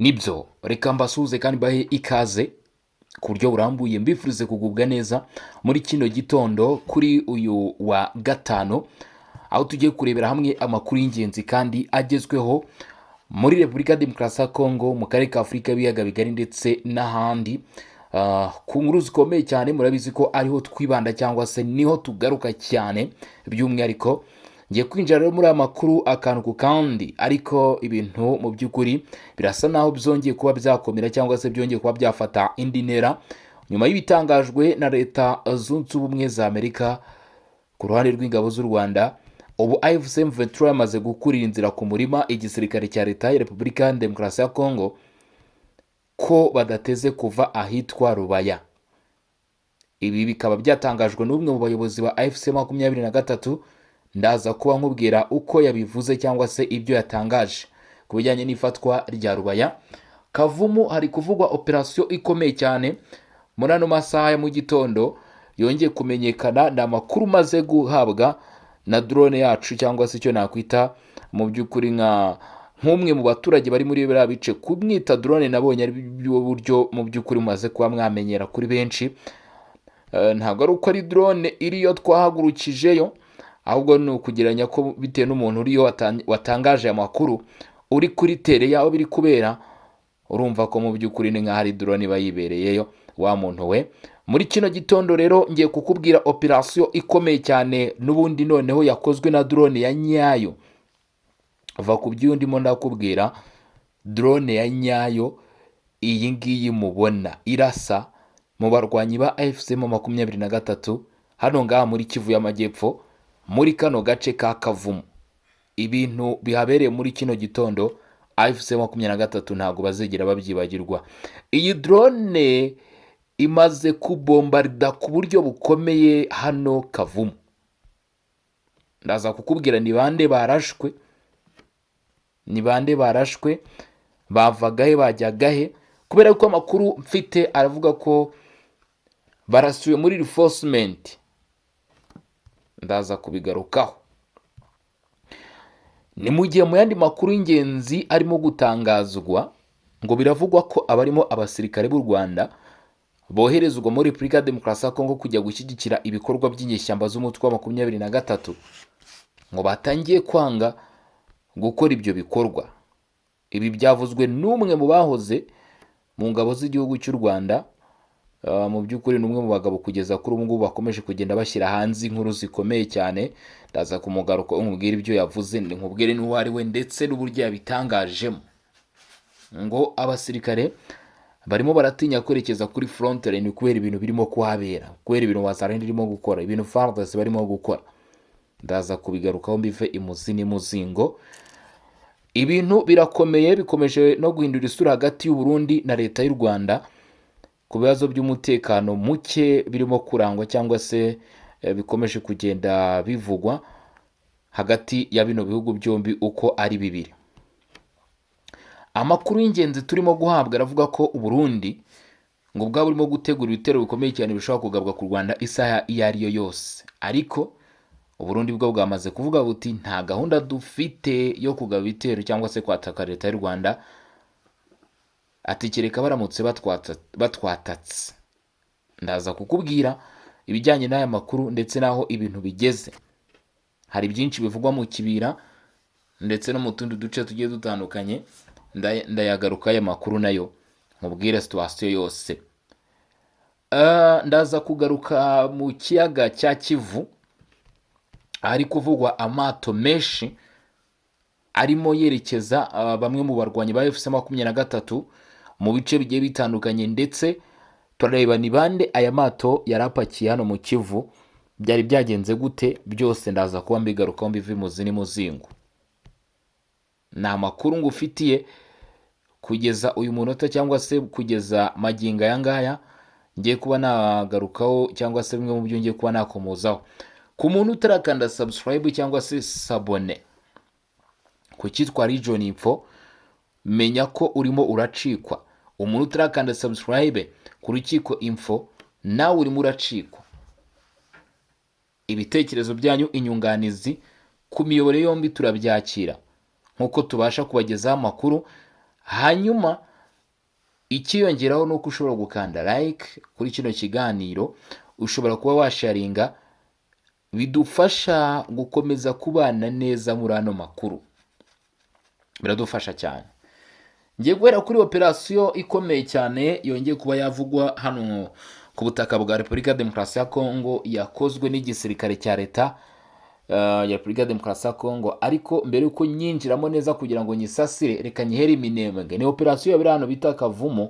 Nibyo, reka mbasuhuze kandi mbahe ikaze ku buryo burambuye, mbifurize kugubwa neza muri kino gitondo kuri uyu wa gatanu, aho tugiye kurebera hamwe amakuru y'ingenzi kandi agezweho muri Repubulika ya Demokarasi ya Kongo, mu karere ka Afurika y'ibiyaga bigari ndetse n'ahandi. Ku nkuru zikomeye cyane, murabizi ko ariho twibanda cyangwa se niho tugaruka cyane by'umwihariko. Ngiye kwinjira rero muri aya makuru akantu ku kandi, ariko ibintu mu by'ukuri birasa naho byongeye kuba byakomera cyangwa se byongeye kuba byafata indi ntera nyuma y'ibitangajwe na Leta Zunze Ubumwe za Amerika ku ruhande rw'ingabo z'u Rwanda. Ubu AFC M23 yamaze gukurira inzira ku murima igisirikare cya Leta ya Repubulika ya Demokarasi ya Kongo ko badateze kuva ahitwa Rubaya. Ibi bikaba byatangajwe n'umwe mu bayobozi ba AFC 23. Ndaza kuba nkubwira uko yabivuze cyangwa se ibyo yatangaje ku bijyanye n'ifatwa rya Rubaya. Kavumu hari kuvugwa operasiyo ikomeye cyane muri ano masaha ya mu gitondo yongeye kumenyekana. Ni amakuru maze guhabwa na drone yacu, cyangwa se icyo nakwita mu by'ukuri nka nk'umwe mu baturage bari muri biriya bice. Kumwita drone nabonye ari bwo buryo mu by'ukuri mumaze kuba mwamenyera kuri benshi. Ntabwo ari uko ari drone iriyo twahagurukijeyo, ahubwo ni ukugereranya ko bitewe n'umuntu uriyo watangaje aya makuru uri kuri terrain y'aho biri kubera, urumva ko mu by'ukuri ni nk'aho ari drone iba yibereyeyo wa muntu we. Muri kino gitondo rero ngiye kukubwira operasiyo ikomeye cyane n'ubundi noneho yakozwe na drone ya nyayo. Va ku byo ndimo ndakubwira, drone ya nyayo iyi ngiyi mubona irasa mu barwanyi ba AFC 23 hano ngaha muri Kivu y'Amajyepfo, muri kano gace ka Kavumu. Ibintu bihabereye muri kino gitondo, AFC 23 ntabwo bazigera babyibagirwa. Iyi drone imaze kubombarida ku buryo bukomeye hano Kavumu. Ndaza kukubwira ni bande barashwe, ni bande barashwe, bavaga he, bajyaga he, kubera ko amakuru mfite aravuga ko barasuye muri reinforcement. Ndaza kubigarukaho. Ni mu gihe mu yandi makuru y'ingenzi arimo gutangazwa, ngo biravugwa ko abarimo abasirikare b'u Rwanda boherezwa muri Repubulika ya Demokarasi ya Kongo kujya gushyigikira ibikorwa by'inyeshyamba z'umutwe wa 23 ngo batangiye kwanga gukora ibyo bikorwa. Ibi byavuzwe n'umwe mu bahoze mu ngabo z'igihugu cy'u Rwanda. Mu by'ukuri ni umwe mu bagabo kugeza kuri ubu ngubu bakomeje kugenda bashyira hanze inkuru zikomeye cyane. Ndaza kumugaruka nkubwire ibyo yavuze, nkubwire n'uwo ari we ndetse n'uburyo yabitangajemo. Ngo abasirikare barimo baratinya kwerekeza kuri front line kubera ibintu birimo kuhabera, kubera ibintu Wazalendo irimo gukora, ibintu FARDC barimo gukora. Ndaza kubigarukaho mbive imuzi n'imuzingo. Ibintu birakomeye, bikomeje no guhindura isura hagati y'u Burundi na Leta y'u Rwanda ku bibazo by'umutekano muke birimo kurangwa cyangwa se bikomeje kugenda bivugwa hagati ya bino bihugu byombi uko ari bibiri. Amakuru y'ingenzi turimo guhabwa aravuga ko Uburundi ngo bwaba burimo gutegura ibitero bikomeye cyane bishobora kugabwa ku Rwanda isaha iyo ari yo yose, ariko Uburundi bwo bwamaze kuvuga buti: "Nta gahunda dufite yo kugaba ibitero cyangwa se kwataka Leta y'u Rwanda," ati: "Kereka baramutse batwatatse." Ndaza kukubwira ibijyanye n'aya makuru ndetse n'aho ibintu bigeze. Hari byinshi bivugwa mu Kibira ndetse no mu tundi duce tugiye dutandukanye. Ndayagaruka aya makuru nayo, nkubwire situation yose. Ndaza kugaruka mu kiyaga cya Kivu, ahari kuvugwa amato menshi arimo yerekeza bamwe mu barwanyi ba AFC 23 mu bice bigiye bitandukanye, ndetse turareba ni bande aya mato yari apakiye hano mu Kivu, byari byagenze gute. Byose ndaza kuba mbigarukaho mbive imuzi n'imuzingo. Ni amakuru ngufitiye kugeza uyu munota cyangwa se kugeza magingo aya ngaya ngiye kuba nagarukaho, cyangwa se bimwe mu byo ngiye kuba nakomozaho. Ku muntu utarakanda subscribe cyangwa se s'abonner ku cyitwa Region Info, menya ko urimo uracikwa. Umuntu utarakanda subscribe ku Rukiko Info, nawe urimo uracikwa. Ibitekerezo byanyu, inyunganizi ku miyoboro yombi turabyakira nk'uko tubasha kubagezaho amakuru. Hanyuma Ikiyongeraho ni uko ushobora gukanda like kuri kino kiganiro, ushobora kuba washaringa, bidufasha gukomeza kubana neza muri ano makuru, biradufasha cyane. Ngiye guhera kuri operasiyo ikomeye cyane yongeye kuba yavugwa hano ku butaka bwa Repubulika ya Demokarasi ya Kongo, yakozwe n'igisirikare cya leta ya Repubulika ya Demokarasi ya Kongo. Ariko mbere yuko nyinjiramo neza kugira ngo nyisasire, reka nyihere iminembwe. Ni operasiyo yabereye hano bita Kavumu,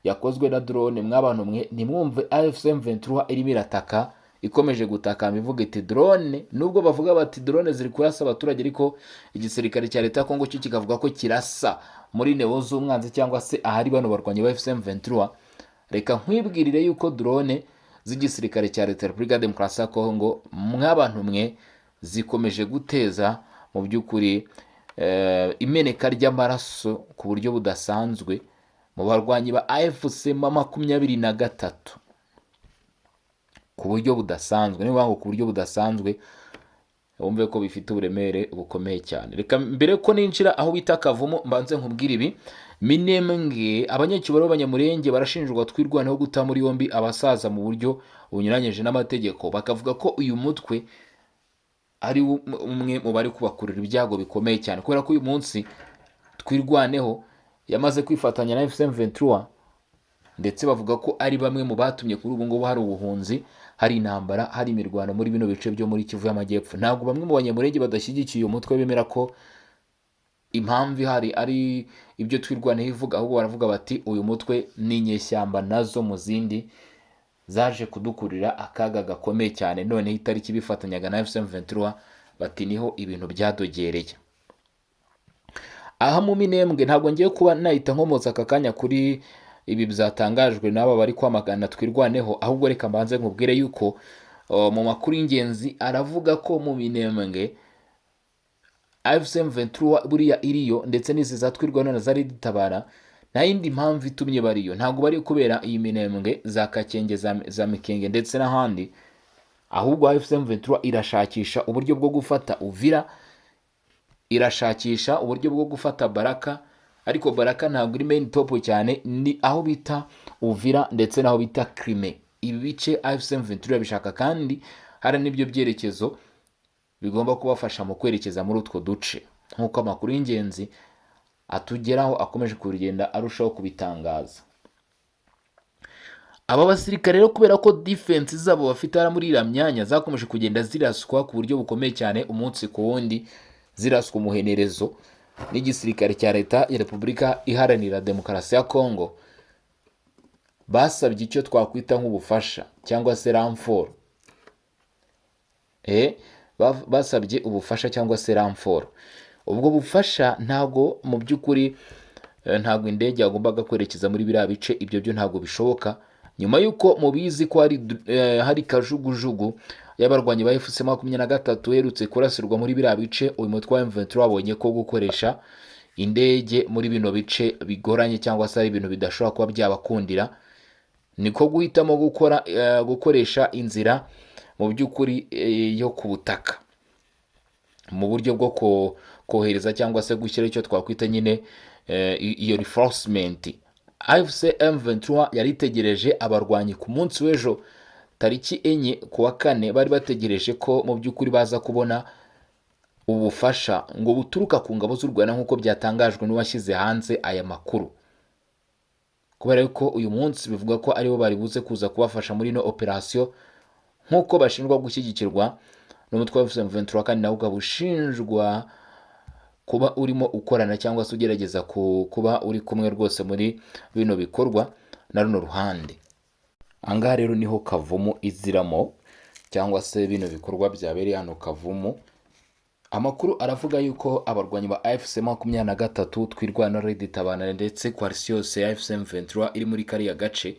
yakozwe na drone. Mwabantu mwe, ntimwumve AFC M23 irimo irataka, ikomeje gutakamba ivuga iti drone. Nubwo bavuga bati drone ziri kurasa abaturage, ariko igisirikare cya leta ya Kongo cyo kikavuga ko kirasa muri neo z'umwanzi cyangwa se ahari bano barwanyi ba AFC M23. Reka nkwibwirire yuko drone z'igisirikare cya leta ya Repubulika ya Demokarasi ya Kongo, mwabantu mwe, zikomeje guteza mu by'ukuri imeneka ry'amaraso ku buryo budasanzwe mu barwanyi ba AFC 23 ku buryo budasanzwe. Niyo ngo ku buryo budasanzwe, wumve ko bifite uburemere bukomeye cyane. Reka mbere ko ninjira aho bita Kavumu mbanze nkubwire ibi. Minembwe, abanyacyubahiro b'Abanyamurenge barashinjwa Twirwaneho guta muri yombi abasaza mu buryo bunyuranyije n'amategeko, bakavuga ko uyu mutwe ari umwe mu bari kubakurura ibyago bikomeye cyane, kubera ko uyu munsi Twirwaneho yamaze kwifatanya na AFC M23, ndetse bavuga ko ari bamwe mu batumye kuri ubu ngubu hari ubuhunzi, hari intambara, hari imirwano muri bino bice byo muri Kivu y'Amajyepfo. Ntabwo bamwe mu Banyamurenge badashyigikiye uyu mutwe bemera ko impamvu ihari ari ibyo Twirwaneho ivuga, ahubwo baravuga bati uyu mutwe ni inyeshyamba nazo mu zindi zaje kudukurira akaga gakomeye cyane. Noneho itariki bifatanyaga na AFC M23, bati niho ibintu byadogereye. Aha mu Minembwe, ntabwo ngiye kuba nahita nkomoza aka kanya kuri ibi byatangajwe n'aba bari kwamagana Twirwaneho, ahubwo reka mbanze nkubwire yuko mu makuru y'ingenzi aravuga ko mu Minembwe AFC M23 buriya iriyo, ndetse n'izi za Twirwaneho na zari dutabara, nta yindi mpamvu itumye bariyo, ntabwo bari kubera iyi Minembwe za Kakenge, za Mikenge ndetse n'ahandi, ahubwo AFC M23 irashakisha uburyo bwo gufata Uvira, irashakisha uburyo bwo gufata Baraka. Ariko Baraka ntabwo iri main top cyane, ni aho bita Uvira ndetse n'aho bita Crimea. Ibi bice AFC M23 irabishaka, kandi hari n'ibyo byerekezo bigomba kubafasha mu kwerekeza muri utwo duce, nk'uko amakuru y'ingenzi atugeraho akomeje kugenda arushaho kubitangaza. Aba basirikare rero, kubera ko defense zabo bafite hariya muri iriya myanya zakomeje kugenda ziraswa ku buryo bukomeye cyane umunsi ku wundi, ziraswa umuhenerezo n'igisirikare cya leta ya Repubulika Iharanira Demokarasi ya Kongo, basabye icyo twakwita nk'ubufasha cyangwa se renfort. Basabye ubufasha cyangwa se renfort. Ubwo bufasha ntabwo mu by'ukuri ntabwo indege yagombaga kwerekeza muri biriya bice, ibyo byo ntabwo bishoboka, nyuma y'uko mubizi ko hari kajugujugu y'abarwanyi ba AFC 23 iherutse kurasirwa muri biriya bice. Uyu mutwe wa M23 wabonye ko gukoresha indege muri bino bice bigoranye cyangwa se ari ibintu bidashobora kuba byabakundira, niko guhitamo gukora gukoresha inzira mu by'ukuri yo ku butaka, mu buryo bwo kohereza cyangwa se gushyira icyo twakwita nyine iyo reinforcement. AFC M23 yari itegereje abarwanyi ku munsi w'ejo tariki 4 ku wa kane, bari bategereje ko mu by'ukuri baza kubona ubufasha ngo buturuka ku ngabo z'u Rwanda, nk'uko byatangajwe n'uwashyize hanze aya makuru, kubera ko uyu munsi bivuga ko aribo bari buze kuza kubafasha muri ino operasiyo, nk'uko bashinjwa gushyigikirwa n'umutwe wa AFC M23, kandi nawe ukaba ushinjwa kuba urimo ukorana cyangwa se ugerageza kuba uri kumwe rwose muri bino bikorwa na runo ruhande. Ahangaha rero niho Kavumu iziramo, cyangwa se bino bikorwa byabereye hano Kavumu. Amakuru aravuga yuko abarwanyi ba AFC 23, Twirwaneho, Red Tabara ndetse coalition yose ya AFC M23 iri muri kariya gace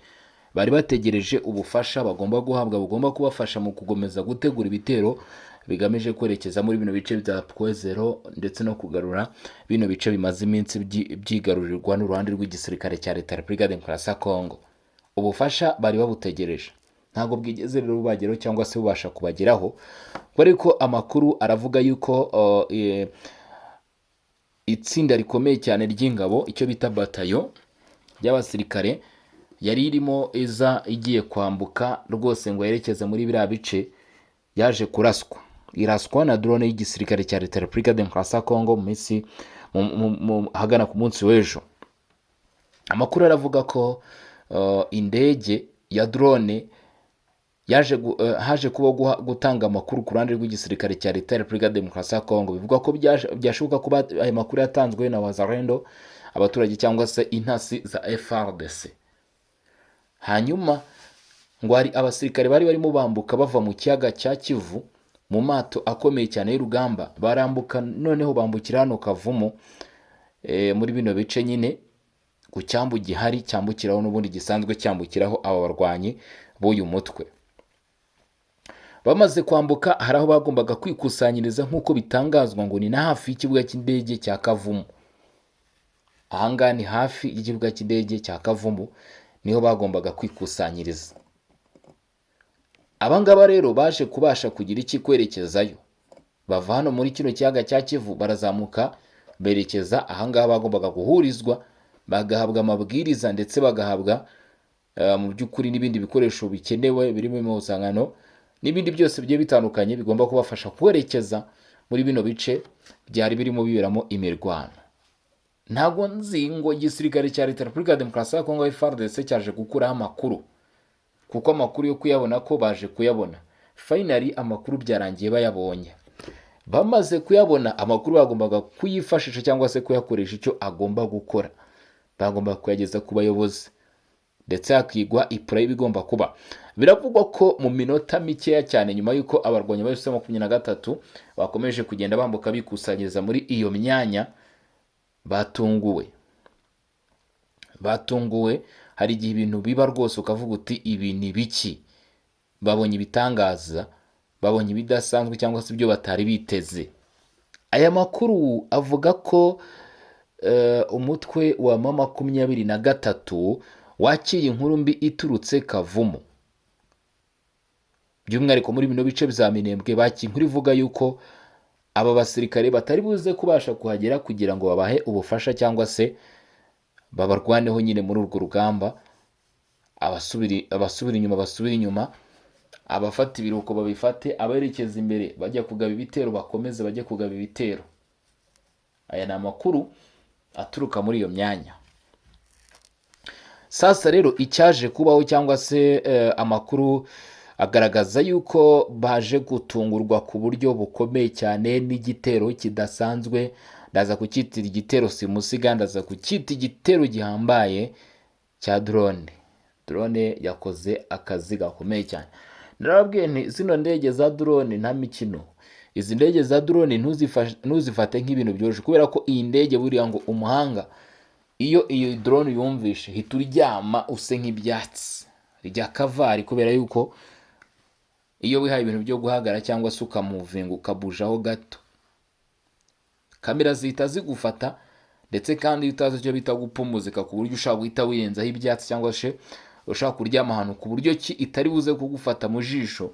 bari bategereje ubufasha bagomba guhabwa, bugomba kubafasha mu gukomeza gutegura ibitero bigamije kwerekeza muri bino bice bya Point Zéro ndetse no kugarura bino bice bimaze iminsi byigarurirwa n'uruhande rw'igisirikare cya leta ya Repubulika ya Demokarasi ya Kongo. Ubufasha bari babutegereje, ntabwo bwigeze rero bubageraho cyangwa se bubasha kubageraho, ariko amakuru aravuga yuko itsinda rikomeye cyane ry'ingabo, icyo bita batayo y'abasirikare yari irimo iza igiye kwambuka rwose ngo yerekeze muri biriya bice, yaje kuraswa, iraswa na drone y'igisirikare cya Leta ya Repubulika Demokarasi ya Kongo mu minsi ahagana ku munsi w'ejo. Amakuru aravuga ko indege ya drone yaje haje kuba gutanga amakuru ku ruhande rw'igisirikare cya Leta ya Repubulika Demokarasi ya Kongo. Bivugwa ko byashoboka kuba aya makuru yatanzwe na Wazalendo, abaturage cyangwa se intasi za FARDC. Hanyuma ngo hari abasirikare bari barimo bambuka bava mu kiyaga cya Kivu mu mato akomeye cyane y'urugamba, barambuka noneho bambukira hano Kavumu, muri bino bice nyine ku cyambu gihari cyambukiraho n'ubundi gisanzwe cyambukiraho aba barwanyi b'uyu mutwe. Bamaze kwambuka, hari aho bagombaga kwikusanyiriza, nk'uko bitangazwa ngo ni na hafi y'ikibuga cy'indege cya Kavumu. Ahangaha ni hafi y'ikibuga cy'indege cya Kavumu, niho bagombaga kwikusanyiriza. Abangaba rero baje kubasha kugira iki? Kwerekezayo, bava hano muri kino kiyaga cya Kivu, barazamuka berekeza ahangaha bagombaga guhurizwa, bagahabwa amabwiriza ndetse bagahabwa mu by'ukuri n'ibindi bikoresho bikenewe birimo impuzankano n'ibindi byose bigiye bitandukanye bigomba kubafasha kwerekeza muri bino bice byari birimo biberamo imirwano. Ntabwo nzi ngo igisirikare cya Leta ya Repubulika ya Demokarasi ya Kongo, FARDC, cyaje gukuraho amakuru, kuko amakuru yo kuyabona ko baje kuyabona finally, amakuru byarangiye bayabonye. Bamaze kuyabona amakuru, bagombaga kuyifashisha cyangwa se kuyakoresha icyo agomba gukora. Bagomba kuyageza ku bayobozi ndetse hakigwa ipura y'ibigomba kuba. Biravugwa ko mu minota mikeya cyane nyuma y'uko abarwanyi ba M23 bakomeje kugenda bambuka bikusanyiriza muri iyo myanya, batunguwe. Hari igihe ibintu biba rwose ukavuga uti: "Ibi ni biki?" Babonye ibitangaza, babonye ibidasanzwe cyangwa se ibyo batari biteze. Aya makuru avuga ko umutwe wa M23 wakiriye inkuru mbi iturutse Kavumu, by'umwihariko muri bino bice bya Minembwe. Bakiye inkuru ivuga yuko aba basirikare batari buze kubasha kuhagera kugira ngo babahe ubufasha cyangwa se babarwaneho nyine muri urwo rugamba. Abasubira inyuma basubira inyuma, abafata ibiruhuko babifate, aberekeza imbere bajya kugaba ibitero bakomeze bajye kugaba ibitero. Aya ni amakuru aturuka muri iyo myanya. Sasa rero icyaje kubaho cyangwa se amakuru agaragaza yuko baje gutungurwa ku buryo bukomeye cyane n'igitero kidasanzwe. Ndaza kucyitira igitero simusiga, ndaza kucyita igitero gihambaye cya drone. Drone yakoze akazi gakomeye cyane. Narababwiye nti zino ndege za drone nta mikino. Izi ndege za drone ntuzifate nk'ibintu byoroshye, kubera ko iyi ndege buriya ngo umuhanga iyo iyo drone yumvishe, hita uryama use nk'ibyatsi rya kavari, kubera yuko iyo wihaye ibintu byo guhagarara cyangwa se ukamuvinga, ukabujaho gato, kamera zihita zigufata. Ndetse kandi iyo utazi icyo bita gupumuzika, ku buryo ushobora guhita wirenzaho ibyatsi cyangwa se ushobora kuryama ahantu ku buryo ki itari buze kugufata mu jisho,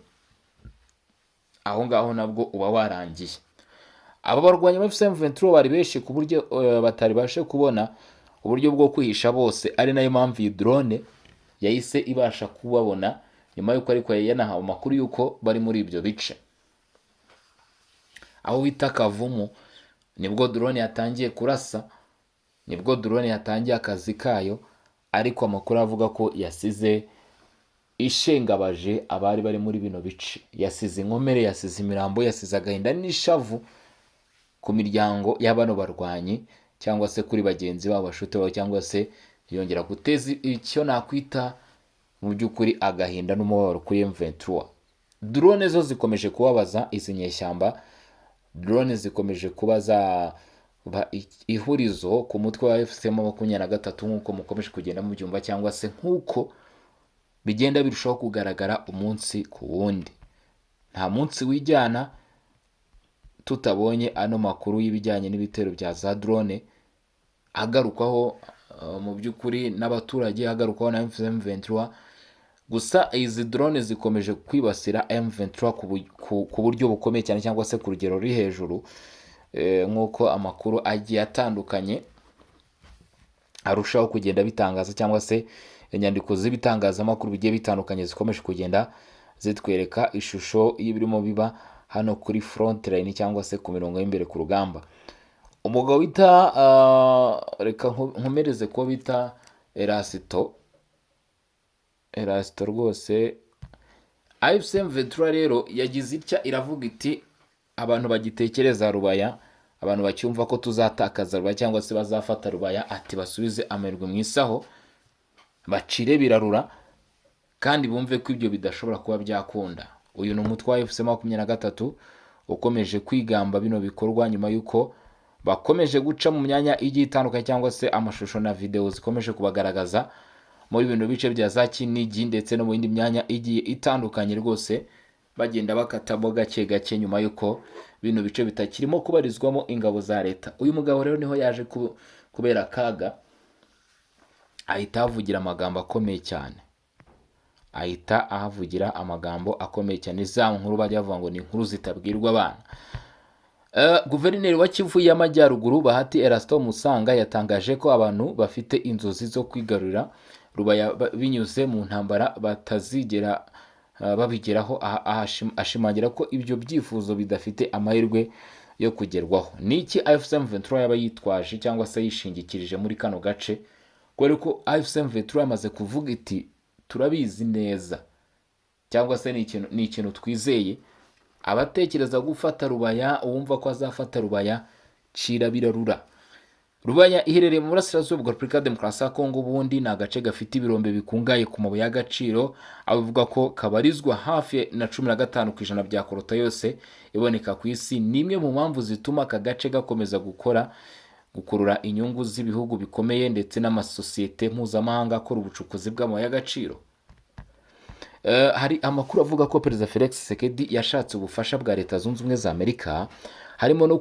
aho ngaho nabwo uba warangiye. Aba barwanyi ba AFC M23 bari benshi ku buryo batari bashe kubona uburyo bwo kwihisha bose, ari nayo mpamvu iyi drone yahise ibasha kubabona nyuma y'uko ariko yari yanahawe amakuru y'uko bari muri ibyo bice aho bita Kavumu. Nibwo drone yatangiye kurasa, nibwo drone yatangiye akazi kayo, ariko amakuru avuga ko yasize ishengabaje abari bari muri bino bice, yasize inkomere, yasize imirambo, yasize agahinda n'ishavu ku miryango y'abano barwanyi cyangwa se kuri bagenzi babo, bashuti babo, cyangwa se yongera guteza icyo nakwita mu by'ukuri agahinda n'umubabaro kuri M23. Drone zo zikomeje kubabaza izi nyeshyamba. Drone zikomeje kuba zaba ihurizo ku mutwe wa AFC M23, nk'uko mukomeje kugenda mubyumva cyangwa se nk'uko bigenda birushaho kugaragara umunsi ku wundi. Nta munsi wijyana tutabonye ano makuru y'ibijyanye n'ibitero bya za drone agarukwaho mu by'ukuri n'abaturage, agarukwaho na M23. Gusa izi drone zikomeje kwibasira M23 ku buryo bukomeye cyane cyangwa se ku rugero ruri hejuru, nk'uko amakuru agiye atandukanye Arushaho kugenda bitangaza, cyangwa se inyandiko z'ibitangazamakuru bigiye bitandukanye zikomeje kugenda zitwereka ishusho y'ibirimo biba hano kuri front line, cyangwa se ku mirongo y'imbere ku rugamba. Umugabo wita reka nkomereze kuwo bita Erasito. Erasito rwose, AFC M23 rero yagize itya iravuga iti: "Abantu bagitekereza Rubaya, abantu bacyumva ko tuzatakaza Rubaya cyangwa se bazafata Rubaya," ati, "basubize amerwe mu isaho, bacire birarura kandi bumve ko ibyo bidashobora kuba byakunda." Uyu ni umutwe wa AFC 23 ukomeje kwigamba bino bikorwa, nyuma y'uko bakomeje guca mu myanya igiye itandukanye, cyangwa se amashusho na videwo zikomeje kubagaragaza muri bino bice bya za Kinigi ndetse no mu yindi myanya igiye itandukanye, rwose bagenda bakatamo gake gake, nyuma y'uko bino bice bitakirimo kubarizwamo ingabo za leta. Uyu mugabo rero niho yaje kubera akaga, ahita ahavugira amagambo akomeye cyane, ahita ahavugira amagambo akomeye cyane. Za nkuru bajya bavuga ngo ni inkuru zitabwirwa abana. Guverineri wa Kivu y'Amajyaruguru, Bahati Erasto Musanga, yatangaje ko abantu bafite inzozi zo kwigarurira Rubaya binyuze mu ntambara batazigera babigeraho, ashimangira ko ibyo byifuzo bidafite amahirwe yo kugerwaho. Ni iki AFC M23 yaba yitwaje cyangwa se yishingikirije muri kano gace? Kubera ko AFC M23 yamaze kuvuga iti: "Turabizi neza," cyangwa se ni ikintu twizeye, abatekereza gufata Rubaya, uwumva ko azafata Rubaya, cira birarura. Rubaya iherereye mu burasirazuba bwa Repubulika ya Demokarasi ya Kongo. Ubundi ni agace gafite ibirombe bikungahaye ku mabuye y'agaciro, aho bivuga ko kabarizwa hafi na 15% bya coltan yose iboneka ku isi. Ni imwe mu mpamvu zituma aka gace gakomeza gukora gukurura inyungu z'ibihugu bikomeye ndetse n'amasosiyete mpuzamahanga akora ubucukuzi bw'amabuye y'agaciro. Hari amakuru avuga ko Perezida Felix Tshisekedi yashatse ubufasha bwa Leta Zunze Ubumwe za Amerika, harimo no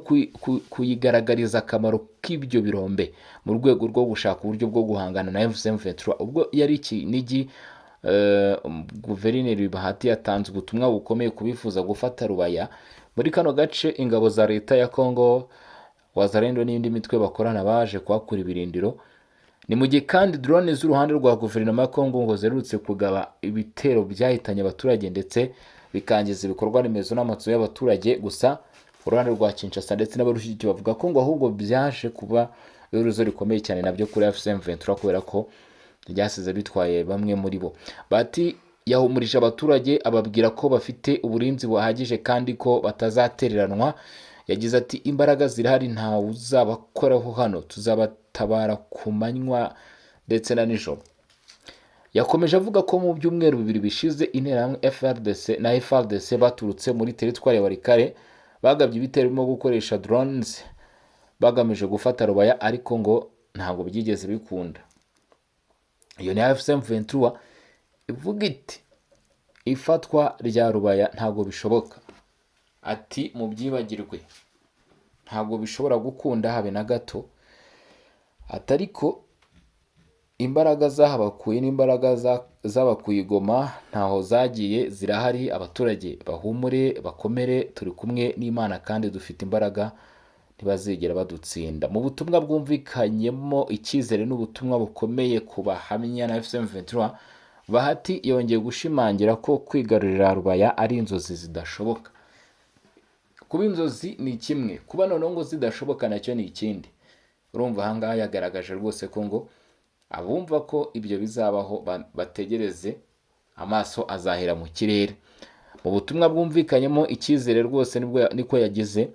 kuyigaragariza akamaro k'ibyo birombe mu rwego rwo gushaka uburyo bwo guhangana na M23. Ubwo yari Ikinigi, Guverineri Bahati yatanze ubutumwa bukomeye ku bifuza gufata Rubaya. Muri kano gace, ingabo za leta ya Congo, Wazalendo n'indi mitwe bakorana baje kuhakura ibirindiro. Ni mu gihe kandi drone z'uruhande rwa guverinoma ya Congo ngo ziherutse kugaba ibitero byahitanye abaturage ndetse bikangiza ibikorwa remezo n'amazu y'abaturage. Gusa uruhande rwa Kinshasa ndetse n'abarushyigikiye bavuga ko ngo ahubwo byaje kuba ihurizo rikomeye cyane nabyo kuri AFC M23, kubera ko ryasize bitwaye bamwe muri bo. Bati yahumurije abaturage, ababwira ko bafite uburinzi buhagije kandi ko batazatereranwa. Yagize ati: "Imbaraga zirahari, ntawe uzabakoraho hano, tuzabatabara ku manywa ndetse na nijoro." Yakomeje avuga ko mu byumweru 2 bishize, Interahamwe FRDC na FARDC baturutse muri teritwari ya Walikale bagabye ibitero birimo gukoresha drones bagamije gufata Rubaya, ariko ngo ntabwo byigeze bikunda. Iyo ni AFC M23 ivuga iti: "Ifatwa rya Rubaya ntabwo bishoboka," ati: "Mubyibagirwe, ntabwo bishobora gukunda habe na gato." Ati: "Ariko imbaraga zahabakuye n'imbaraga zabakuye i Goma ntaho zagiye, zirahari. Abaturage bahumure, bakomere, turi kumwe n'Imana kandi dufite imbaraga, ntibazigera badutsinda." Mu butumwa bwumvikanyemo icyizere n'ubutumwa bukomeye ku bahamya na AFC M23, Bahati yongeye gushimangira ko kwigarurira Rubaya ari inzozi zidashoboka. Kuba inzozi ni kimwe, kuba noneho ngo zidashoboka nacyo ni ikindi. Urumva ahangaha yagaragaje rwose ko ngo abumva ko ibyo bizabaho bategereze, amaso azahera mu kirere. Mu butumwa bwumvikanyemo icyizere rwose, nibwo niko yagize.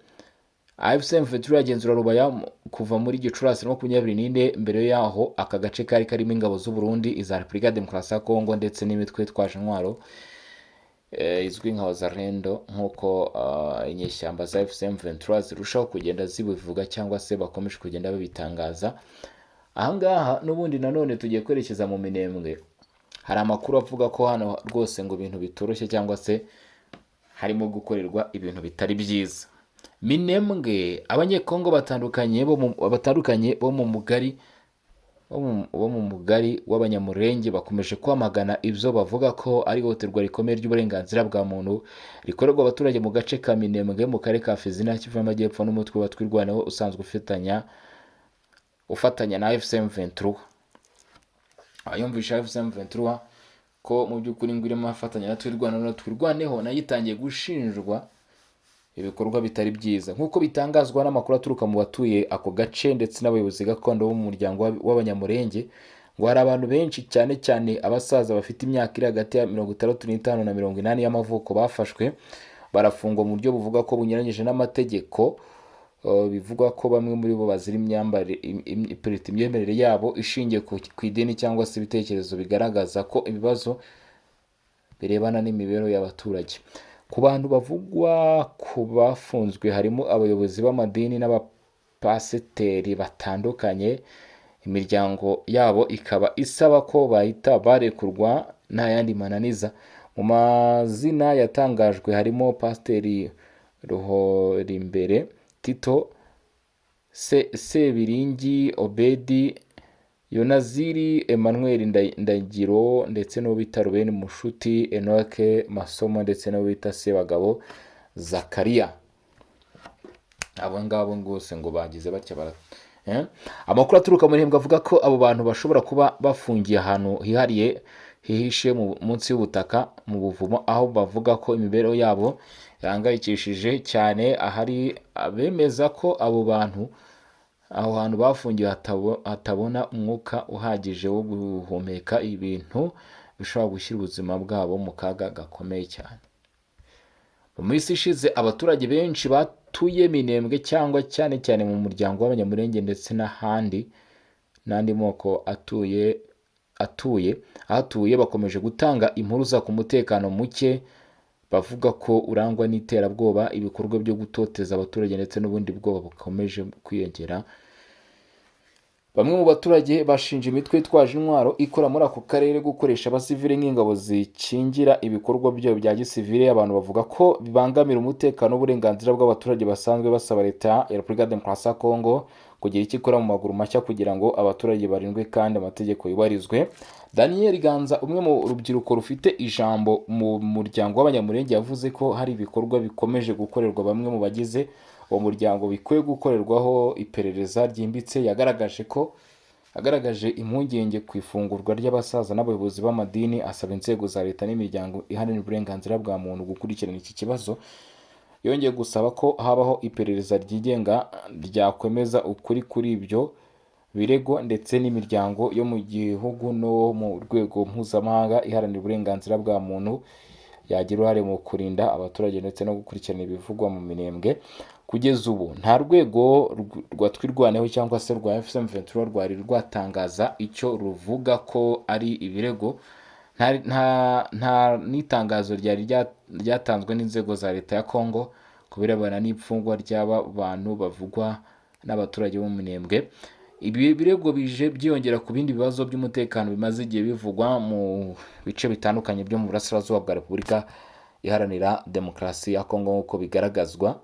AFC M23 yagenzura Rubaya kuva muri Gicurasi 24. Mbere yaho, aka gace kari karimo ingabo z'u Burundi, iza Repubulika ya Demokarasi ya Kongo ndetse n'imitwe itwaje intwaro izwi nka Wazalendo, nk'uko inyeshyamba za AFC M23 zirushaho kugenda zibivuga, cyangwa se bakomeje kugenda babitangaza. Ahangaha n'ubundi nanone tugiye kwerekeza mu Minembwe. Hari amakuru avuga ko hano rwose ngo ibintu bitoroshye, cyangwa se harimo gukorerwa ibintu bitari byiza. Minembwe, Abanyekongo batandukanye bo mu mugari w'Abanyamurenge bakomeje kwamagana ibyo bavuga ko ari ihohoterwa rikomeye ry'uburenganzira bwa muntu rikorerwa abaturage mu gace ka Minembwe, mu karere ka Fizi, Kivu y'Amajyepfo, n'umutwe wa Twirwaneho usanzwe ufitanya ufatanya na AFC M23. Abayumvisha AFC M23 ko mu by'ukuri ngo irimo afatanya na Twirwaneho, na Twirwaneho nayo itangiye gushinjwa ibikorwa bitari byiza, nk'uko bitangazwa n'amakuru aturuka mu batuye ako gace ndetse n'abayobozi gakondo bo mu muryango w'Abanyamurenge. Ngo hari abantu benshi, cyane cyane abasaza bafite imyaka iri hagati ya 65 na 80 y'amavuko, bafashwe barafungwa mu buryo buvuga ko bunyuranyije n'amategeko. Bivugwa ko bamwe muri bo bazira imyambarire, imyemerere yabo ishingiye ku idini cyangwa se ibitekerezo bigaragaza ko ibibazo birebana n'imibereho y'abaturage. Ku bantu bavugwa ku bafunzwe harimo abayobozi b'amadini n'abapasiteri batandukanye, imiryango yabo ikaba isaba ko bahita barekurwa nta yandi mananiza. Mu mazina yatangajwe harimo Pasiteri Ruhorimbere Tito, Sebiringi Obedi, Yonaziri Emmanuel Ndagiro, ndetse n'uwo bita Rubeni Mushuti Enoke Masomo, ndetse n'uwo bita Sebagabo Zakariya. Abo ngabo rwose ngo bagize batya bara. Eh? Amakuru aturuka muri Minembwe avuga ko abo bantu bashobora kuba bafungiye ahantu hihariye hihishe munsi y'ubutaka mu buvumo, aho bavuga ko imibereho yabo ihangayikishije cyane. Ahari abemeza ko abo bantu aho hantu bafungiwe hatabona umwuka uhagije wo guhumeka, ibintu bishobora gushyira ubuzima bwabo mu kaga gakomeye cyane. Mu minsi ishize abaturage benshi batuye Minembwe, cyangwa cyane cyane mu muryango w'Abanyamurenge ndetse n'ahandi n'andi moko atuye ahatuye, bakomeje gutanga impuruza ku mutekano muke bavuga ko urangwa n'iterabwoba, ibikorwa byo gutoteza abaturage ndetse n'ubundi bwoba bukomeje kwiyongera. Bamwe mu baturage bashinja imitwe itwaje intwaro ikora muri ako karere gukoresha abasivile nk'ingabo zikingira ibikorwa byayo bya gisivile. Abantu bavuga ko bibangamira umutekano n'uburenganzira bw'abaturage basanzwe, basaba Leta ya Repubulika ya Demokarasi ya Kongo kugira icyo ikora mu maguru mashya kugira ngo abaturage barindwe kandi amategeko yubahirizwe. Daniel Ganza, umwe mu rubyiruko rufite ijambo mu muryango w'Abanyamurenge, yavuze ko hari ibikorwa bikomeje gukorerwa bamwe mu bagize uwo muryango bikwiye gukorerwaho iperereza ryimbitse. Yagaragaje ko agaragaje impungenge ku ifungurwa ry'abasaza n'abayobozi b'amadini, asaba inzego za leta n'imiryango iharanira uburenganzira bwa muntu gukurikirana iki kibazo. Yongeye gusaba ko habaho iperereza ryigenga ryakwemeza ukuri kuri ibyo birego, ndetse n'imiryango yo mu gihugu no mu rwego mpuzamahanga iharanira uburenganzira bwa muntu yagira uruhare mu kurinda abaturage ndetse no gukurikirana ibivugwa mu Minembwe. Kugeza ubu nta rwego rwa Twirwaneho cyangwa se rwa AFC M23 rwari rwatangaza icyo ruvuga ko ari ibirego. Nta n'itangazo ryari ryatanzwe n'inzego za leta ya Congo ku birebana n'imfungwa ry'aba bantu bavugwa n'abaturage bo mu Minembwe. Ibi birego bije byiyongera ku bindi bibazo by'umutekano bimaze igihe bivugwa mu bice bitandukanye byo mu burasirazuba bwa Repubulika Iharanira Demokarasi ya Kongo, nk'uko bigaragazwa.